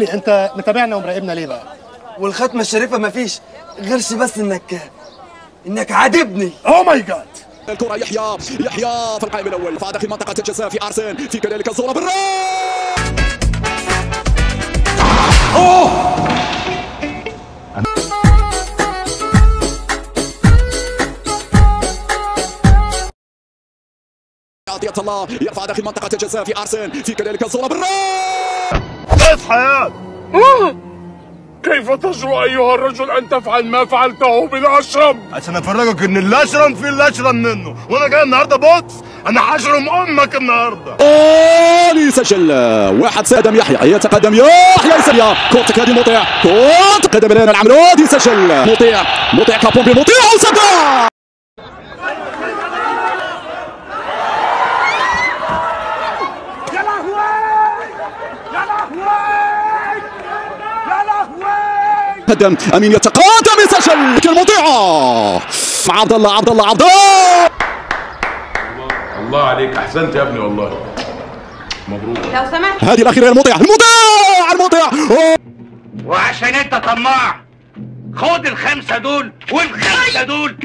انت متابعنا ومراقبنا ليه بقى؟ والختمه الشريفة مفيش غيرش بس انك عاجبني. oh my God. الكرة يحيى في القائم الاول، فداخل منطقة الجزاء في ارسن، في كذلك الزورة بالراس. اوه عطية الله يرفع داخل منطقة الجزاء في ارسن، في كذلك الزورة بالراس. اصحى يا كيف تجرؤ أيها الرجل أن تفعل ما فعلته بالأشرم؟ عشان أفرجك إن الأشرم في الأشرم منه، وأنا جاي النهارده بص أنا هشرم أمك النهارده. يسجل واحد سادم يحيى، يتقدم يحيى يسجل كرة هذه مطيع، كرة قدم الآن العملود يسجل مطيع كابومبي مطيع وسدد. يا لهوي يا لهوي يا لهوي. قدم امين يتقدم يسجل المطيعه مع عبد الله عبد الله عبد الله. الله عليك، احسنت يا ابني والله، مبروك. لو سمحت هذه الاخيرة المطيعه المطيعه المطيعه. وعشان انت طماع خد الخمسة دول والخمسة دول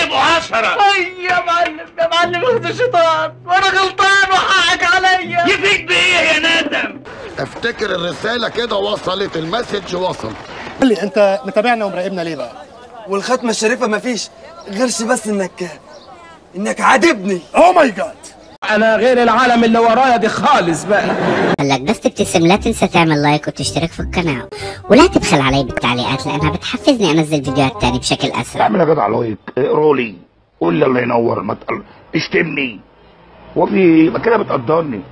يبقوا 10. اي يا معلم يا معلم اخذ الشيطان وانا غلطان وحقك عليا. يفيد بايه يا ندم؟ افتكر الرسالة كده وصلت، ال message وصل. قول انت متابعنا ومراقبنا ليه بقى؟ والختمه الشريفة مفيش غيرش بس انك عاجبني. oh my God. انا غير العالم اللي ورايا دي خالص بقى. هلك بس تبتسم، لا تنسى تعمل like وتشترك في القناة، ولا تبخل علي بالتعليقات لانها بتحفزني انزل فيديوهات تاني بشكل اسرع. اعمل يا جدع like، اقرا لي، قول لي الله ينور، ما اشتمني، وفي كده بتقدرني.